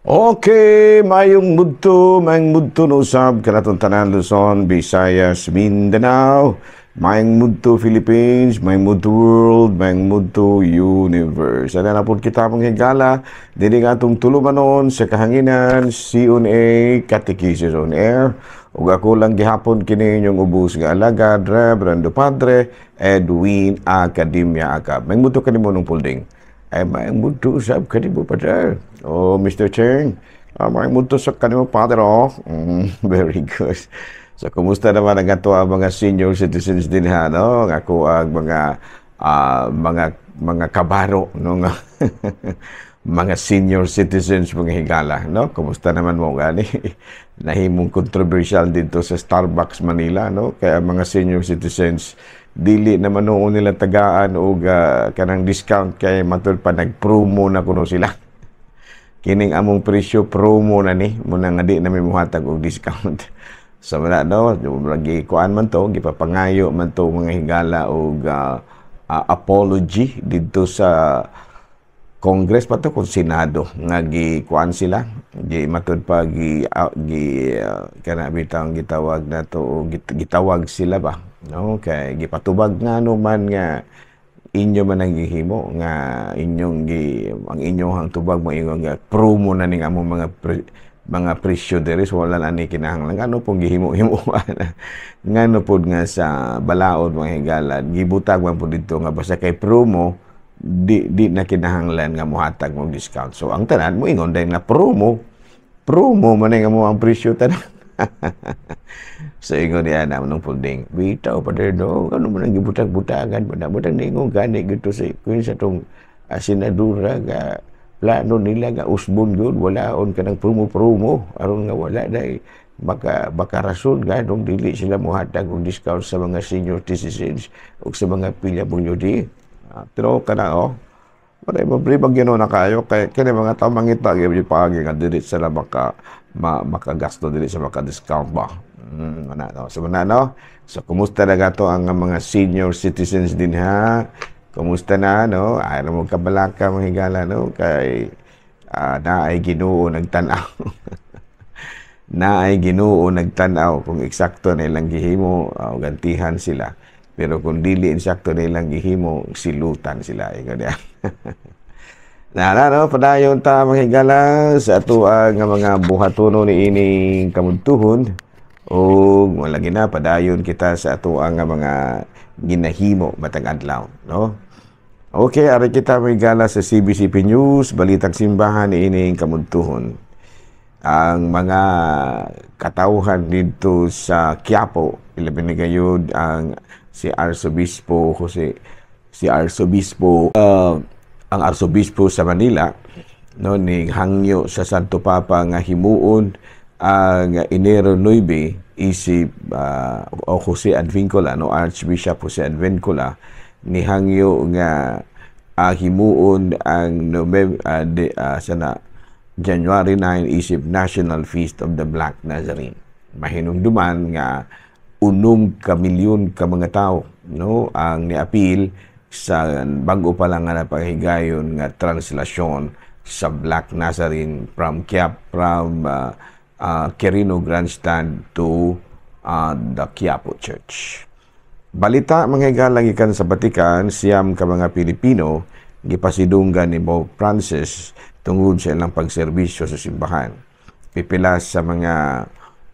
Okay, mayong mudto no usab kanatong tanan, Luzon, Visayas, Mindanao, mayong mudto Philippines, mayong mudto world, mayong mudto universe. Ana na pud kita, mga higala, diri nga atong tulumanon sa kahanginan, C&A Catechesis on Air. Ug ako lang gihapon kini inyong ubos nga alagad, Reverendo Padre Edwin Academia Acab. Mayong mudto kanimo nung pulding. Ay, mayong mudto usab kanimo, Padre. Oh, Mr. Cheng. Ah, mayong mudto sa kanimo, Padre. Oh. Very good. So, kumusta naman ang ato ang mga senior citizens din ha, no? Ang ako ang mga kabaro, no? Nga mga senior citizens, mga higala, no? Kumusta naman mo gani? Nahimong controversial dito sa Starbucks Manila, no? Kaya mga senior citizens dili naman noon nila tagaan og kanang discount kay matud pa nag-promo na kuno sila. Kining among presyo promo na ni, muna nga di na mi muhatag og discount. So wala, no, lagi kuan man to, gipapangayo man to, mga higala, og apology didto sa Congress pa to kung Senado nga gi kuan sila, gi matud pa gi gi kana bitang gitawag na to, gitawag sila ba, no, kay gipatubag nga no man nga inyo man ang gihimo nga inyong gi ang inyong tubag mo nga promo na ning among mga presyo diri, so wala na ni kinahanglan. Ano pong gihimo-himo ngano pod nga sa balaod, mga higala, gibutag man pod didto nga basta kay promo di di na kinahanglan nga mohatag mo discount. So ang tanan moingon dahil nga promo promo man nga mo ang presyo tanan. So ingon niya na nung pulding, "Bitaw, Padre, no, ano man ang gibutag-butagan man, butang ningon gani gito sa kuin sa tong senadura nga plano nila nga usbon gyud, wala on kanang promo-promo aron nga wala dai maka makarason nga nung dili sila mohatag og discount sa mga senior citizens ug sa mga PWD." Pero kana oh, Maray mo bagyo na kayo kay kini mga tao mangita gyud paagi nga dili sila makagasto, dili sila maka-discount ba. Ana no. So ana no. So kumusta na gato ang mga senior citizens din ha? Kumusta na, no? Ay mo kabalaka, mga higala, no, kay naay Ginoo nagtan-aw. Naay Ginoo nagtan-aw kung eksakto na ilang gihimo, gantihan sila. Pero kung dili eksakto na ilang gihimo, silutan sila. Ingon niya. Na, no, padayon ta, mga higala, sa ato ang mga buhatono ni ining kamudtuhon ug lagi na padayon kita sa ato ang mga ginahimo matag adlaw, no? Okay, ari kita, mga higala, sa CBCP News, Balitang Simbahan ni ining kamudtuhon. Ang mga katawhan dito sa Quiapo, ilabi na gayud ang si Arsobispo Jose, si Arsobispo ang Arsobispo sa Manila, no, ni hangyo sa Santo Papa nga himuon ang Enero 9 isip o Jose Advincula, no, Archbishop Jose Advincula ni hangyo nga himuon ang November sana January 9 isip National Feast of the Black Nazarene. Mahinumduman nga 6 ka milyon ka mga tao, no, ang niapil sa bago pa lang nga napahigayon nga translasyon sa Black Nazarene from Quirino Grandstand to the Quiapo Church. Balita, mga higala, gikan sa Vatican, 9 ka mga Pilipino gipasidunggan ni Pope Francis tungod sa ilang pagserbisyo sa simbahan. Pipila sa mga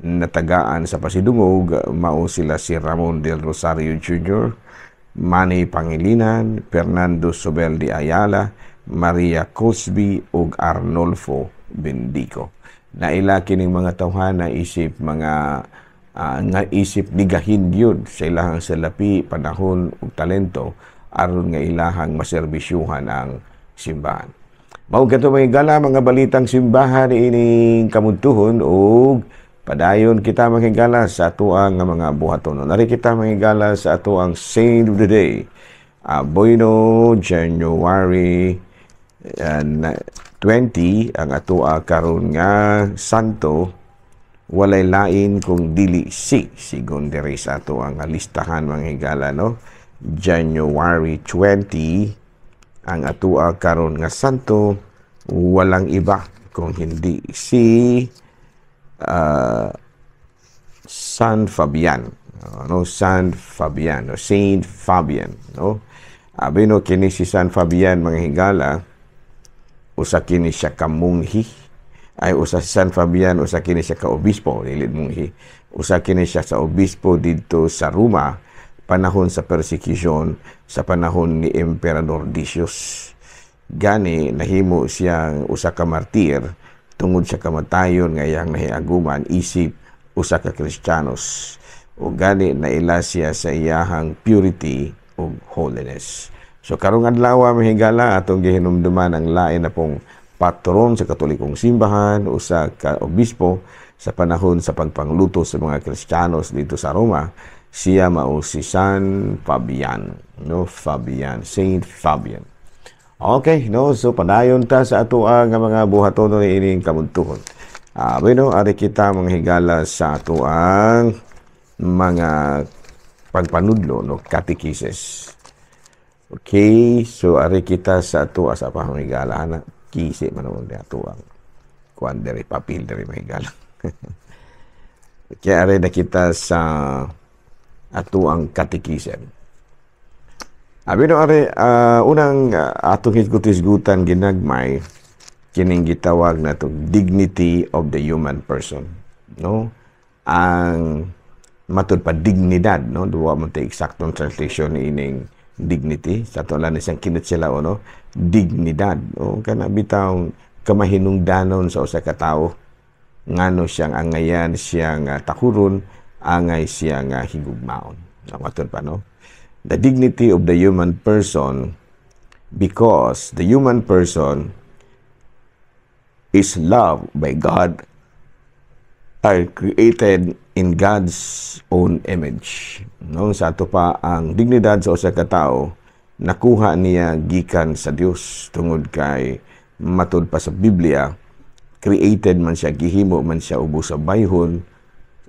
natagaan sa pasidungog mao sila si Ramon del Rosario Jr., Manny Pangilinan, Fernando Zobel de Ayala, Maria Cosby ug Arnolfo Bendico. Naila kining mga tawhana isip mga nga isip nigahin gyud sa ilahang salapi, panahon ug talento aron nga ilahang maserbisyuhan ang simbahan. Mao kato, mga higala, mga balitang simbahan ining kamudtuhon ug padayon kita, mga higala, sa atuang nga mga buhaton. Nari kita, mga higala, sa atuang Saint of the Day. Bueno, January 20 ang atoa karon nga santo, walay lain kung dili si sigon diri sa ato ang listahan, mga higala, no, January 20 ang atoa karon nga santo, walang iba. kung hindi si San Fabian, no? San Fabian, no? Saint Fabian, no? Abi no, kini si San Fabian, mga higala, usa kini siya ka munghi, ay, usa si San Fabian, usa kini siya ka obispo, dili munghi, usa kini siya sa obispo didto sa Roma panahon sa persecution sa panahon ni Emperador Decius. Gani nahimo siyang usa ka martir tungod sa kamatayon nga iyang nahiaguman isip usa ka Kristiyanos, ug gani naila siya sa iyahang purity ug holiness. So karong adlaw, mga higala, atong gihinumduman ang lain na pong patron sa Katolikong Simbahan, usa ka obispo sa panahon sa pagpangluto sa mga Kristiyanos dito sa Roma. Siya mao si San Fabian, no? Fabian, Saint Fabian. Okay, no? So padayon ta sa ato ang mga buhaton ni ining kabuntuhon. Bueno, ari kita, mga higala, sa ato ang mga pagpanudlo, no, catechesis. Okay, so ari kita sa ato asa pa, mga higala, ana kisi man mo ato ang kuan diri, papel diri, mga higala. Kaya ari na kita sa ato ang catechism. Abi no, ari unang atong hisgut-hisgutan ginagmay kining gitawag nato dignity of the human person, no? Ang matud pa dignidad, no? Duwa man tay eksaktong translation ining dignity sa ato lang siyang kinit sila o, no, dignidad o kana bitawng kamahinungdanon sa usa ka tawo, ngano siyang angayan, siyang takuron, angay siyang higugmaon. Ang matud pa, no, the dignity of the human person, because the human person is loved by God, are created in God's own image. No, sa ato pa ang dignidad sa usa ka tawo nakuha niya gikan sa Dios tungod kay matud pa sa Biblia, created man siya, gihimo man siya ubos sa bayhon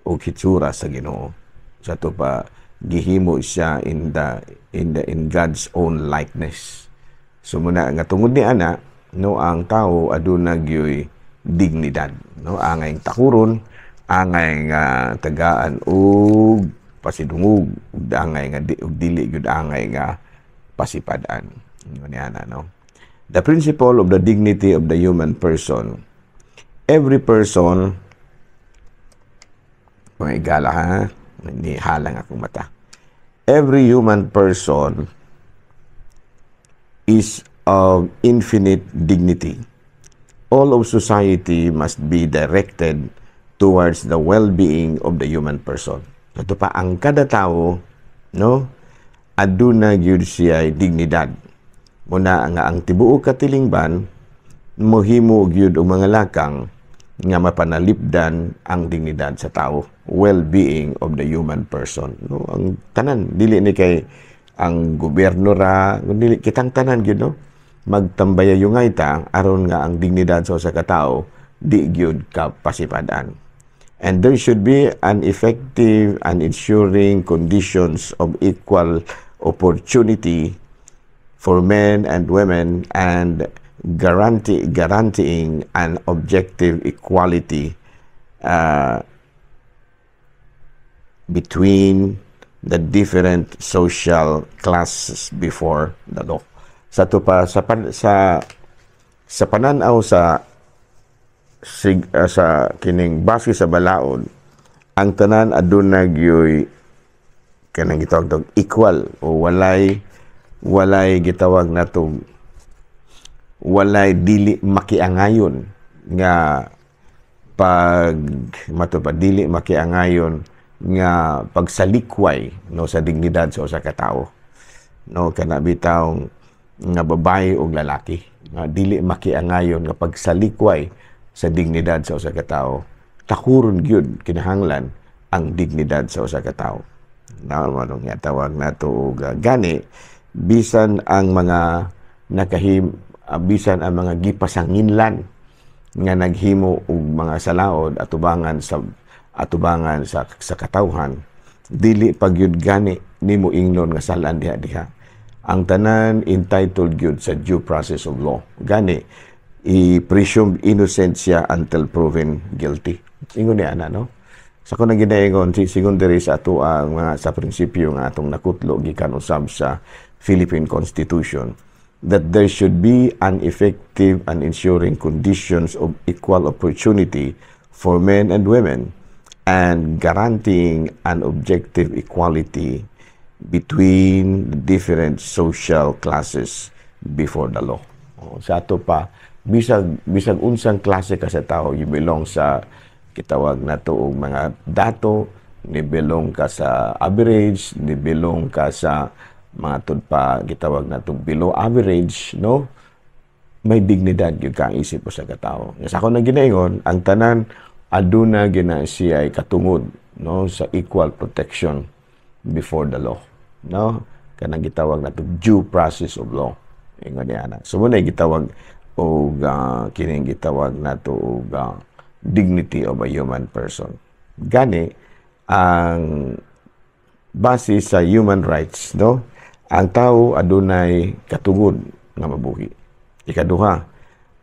o hitsura sa Ginoo. Sa ato pa gihimo siya in God's own likeness. So muna nga tungod ni ana, no, ang tao aduna gyoy dignidad, no, angay takuron, angay nga tagaan og pasidungog, ug angay nga di, ug dili gyud angay nga pasipad-an. Ingon ni ana, no, the principle of the dignity of the human person. Every person, mga higala ha, hindi halang akong mata. Every human person is of infinite dignity. All of society must be directed towards the well-being of the human person. Ito pa, ang kada tao, no, aduna gyud siya dignidad. Muna nga ang tibuok katilingban mohimo gyud og mga lakang nga mapanalipdan ang dignidad sa tao, well-being of the human person, no? Ang tanan, dili ni kay ang gobyerno ra, dili kitang tanan gyud, no, magtambayayungay ta aron nga ang dignidad sa usa ka tawo di gyud ka pasipadan. And there should be an effective and ensuring conditions of equal opportunity for men and women and guaranteeing an objective equality between the different social classes before the law. Sa to pa sa pananaw sa sig, sa kining base sa balaod, ang tanan aduna gyoy kanang gitawag tog equal o walay gitawag nato walay dili makiangayon nga pag mato pa dili makiangayon nga pagsalikway, no, sa dignidad sa usa ka tawo, no, kana bitawng nga babae o lalaki, nga dili makiangayon nga pagsalikway sa dignidad sa usa ka tawo. Takuron gyud kinahanglan ang dignidad sa usa ka tawo na manong tawag nato og gani bisan ang mga nakahim bisan ang mga gipasanginlan nga naghimo og mga salaod atubangan sa katawhan, dili pagyud gani nimo ingnon nga salan diha diha. Ang tanan entitled gyud sa due process of law. Gani I-presume innocent siya until proven guilty. Ingon niya ana, no? Sa akong ginaingon, sigon diri sa ato ang mga sa prinsipyo nga atong nakutlo gikan usab sa Philippine Constitution, that there should be an effective and ensuring conditions of equal opportunity for men and women and guaranteeing an objective equality between the different social classes before the law. Oh, sa ato pa, bisag unsang klase ka sa tao, you belong sa kitawag nato og mga dato, ni belong ka sa average, ni belong ka sa mga tud pa gitawag nato below average, no? May dignidad gyud ka ang isip mo sa katao. Sa ako na ginaingon, ang tanan aduna gina siya ay katungod, no, sa equal protection before the law, no? Kanang gitawag nato due process of law. Ingon niya na. So mao gitawag og kining gitawag nato og dignity of a human person. Gani ang base sa human rights, no? Ang tao adunay katungod nga mabuhi. Ikaduha,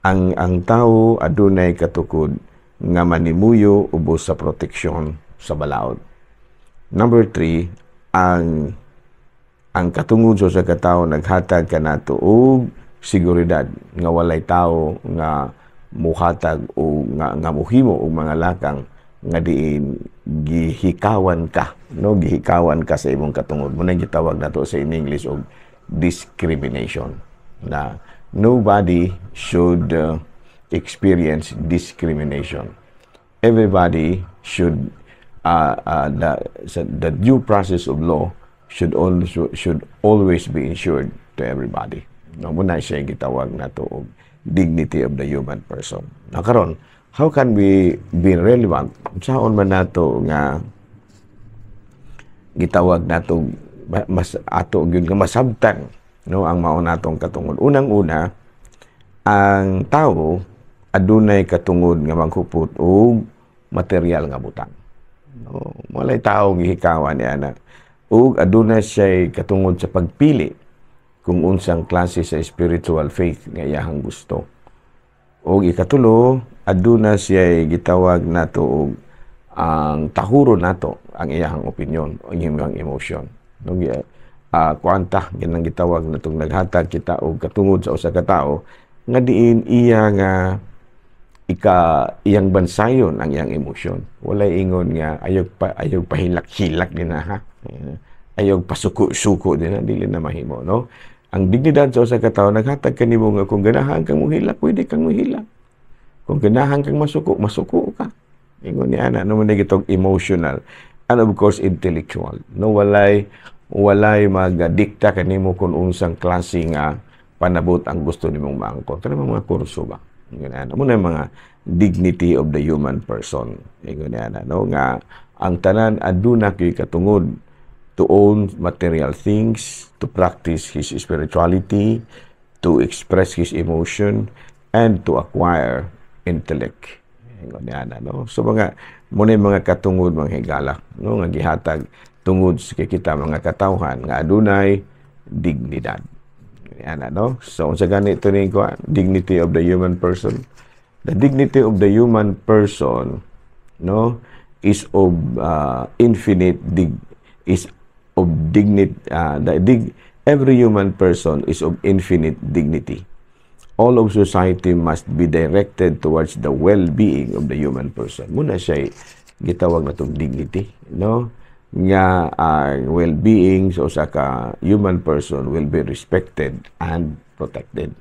ang tao adunay katukod nga manimuyo ubos sa proteksyon sa balaod. Number 3, ang katungod sa usa ka tawo naghatag kanato og seguridad nga walay tawo nga muhatag o nga muhimo og mga lakang nga diin gihikawan ka, no, gihikawan ka sa imong katungod. Mao na gitawag nato sa in English og discrimination, na nobody should experience discrimination. Everybody should the due process of law should always be ensured to everybody, no? Mao na siya gitawag nato og dignity of the human person. Na karon, how can we be relevant? Unsaon man nato nga gitawag nato mas ato gyud nga masabtan, no, ang mao natong katungod? Unang-una, ang tao adunay katungod nga maghupot og material nga butang, no? Walay tao gihikawan niya na, ug adunay siya katungod sa pagpili kung unsang klase sa spiritual faith nga iyahang gusto. Ug ikatulo, aduna siya gitawag nato og ang tahuro nato ang iyahang opinion, ang iyang emotion. No, kuanta ginang gitawag natong naghatag kita og katungod sa usa ka tawo nga diin iya nga ika iyang bansayon ang iyang emosyon. Walay ingon nga ayog pahilak-hilak din na ha. Ayog pasuko-suko din na, dili na mahimo, no? Ang dignidad sa usa ka tawo naghatag kanimo nga kung ganahan kang mohilak, pwede kang mohilak. Kung ganahan kang masuko, masuko ka. Ingon niya ana, no, man gitong emotional and of course intellectual. No, walay magadikta kanimo kung unsang klase nga panabot ang gusto nimong maangkon. Kanang mga kurso ba? Ingon ana. Mao na mga dignity of the human person. Ingon niya ana, no, nga ang tanan aduna kay katungod to own material things, to practice his spirituality, to express his emotion, and to acquire intellect. Ingon niya na, no? So mga mao mga katungod, mga higala, no, nga gihatag tungod sa kita mga katawhan nga adunay dignidad. Yan, no? So unsa gani ito ni dignity of the human person? The dignity of the human person, no, is of infinite dig is of dignity the dig every human person is of infinite dignity. All of society must be directed towards the well-being of the human person. Mao na siya gitawag natong dignity, no? Nga ang well-being sa usa ka human person will be respected and protected.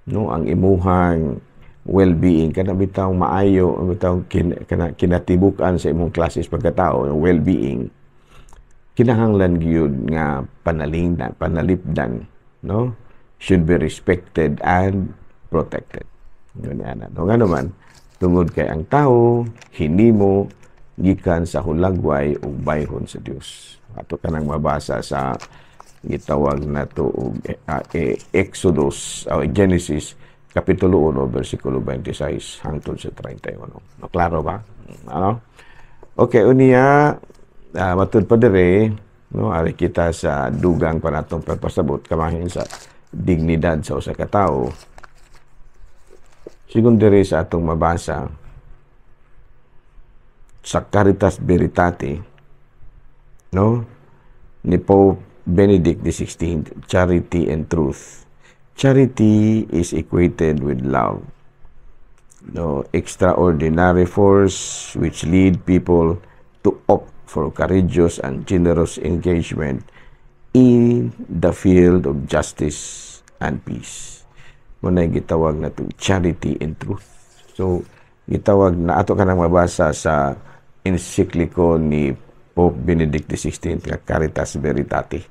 No, ang imuhang well-being kana bitaw maayo bitaw kana kinatibuk-an sa imong klases pagkatao, well-being kinahanglan gyud nga panalingdan, panalipdan, no, should be respected and protected. Yun yan. No, nga naman, tungod kay ang tao hinimo gikan sa hulagway ug bayhon sa Dios. Ato kanang mabasa sa gitawag nato og Exodus o Genesis kapitulo 1 bersikulo 26 hangtod sa 31. No, klaro ba? Ano? Okay, unya matud pa dire, no, ari kita sa dugang pa natong pagpasabot kamahin sa dignidad sa usa ka tawo. Sigon diri sa atong mabasa sa Caritas Veritate, no, ni Pope Benedict XVI, charity and truth. Charity is equated with love. No, extraordinary force which lead people to opt for courageous and generous engagement in the field of justice and peace. Mao na gitawag na to charity and truth. So, gitawag na ato kanang mabasa sa encyclical ni Pope Benedict XVI nga Caritas Veritate.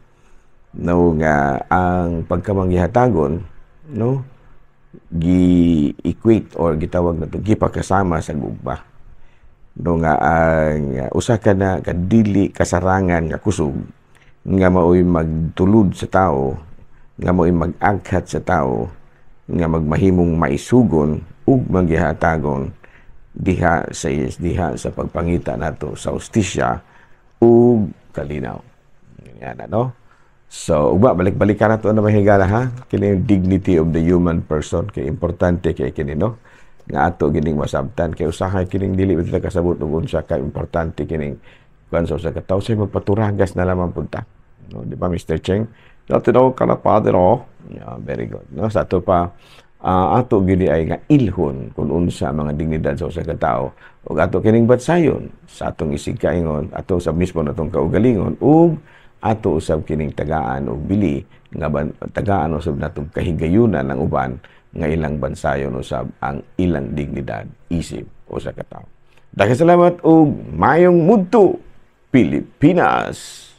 No, nga ang pagkamanggihatagon, no, gi-equate or gitawag na to gipakasama sa gugma. No, nga ang usa ka na kadili kasarangan nga kusog nga maoy magtulod sa tao, nga maoy mag-aghat sa tao nga magmahimong maisugon ug manggihatagon diha sa pagpangita nato sa hustisya ug kalinaw. Yan, ano? So, uba, balik-balikan nato na, mahigala, ha. Kini yung dignity of the human person kay importante kay kini, no? Nga ato gining masabtan kay usahay kining dili ba kasabot ug unsa ka importante kining kuan sa usa ka tawo say magpaturagas na lamang punta. No, di ba, Mr. Cheng? Dati daw ka na father, oh. Yeah, very good. No, sa ato pa ato gini ay nga ilhon kung unsa mga dignidad sa usa ka tawo ug ato kining batsayon sa atong isig kaingon, ato sa mismo natong kaugalingon, ug ato usab kining tagaan og bili nga tagaan usab natong kahigayunan ang uban nga ilang bansayon usab ang ilang dignidad isip usa ka tawo. Daghang salamat ug mayong mudto, Pilipinas.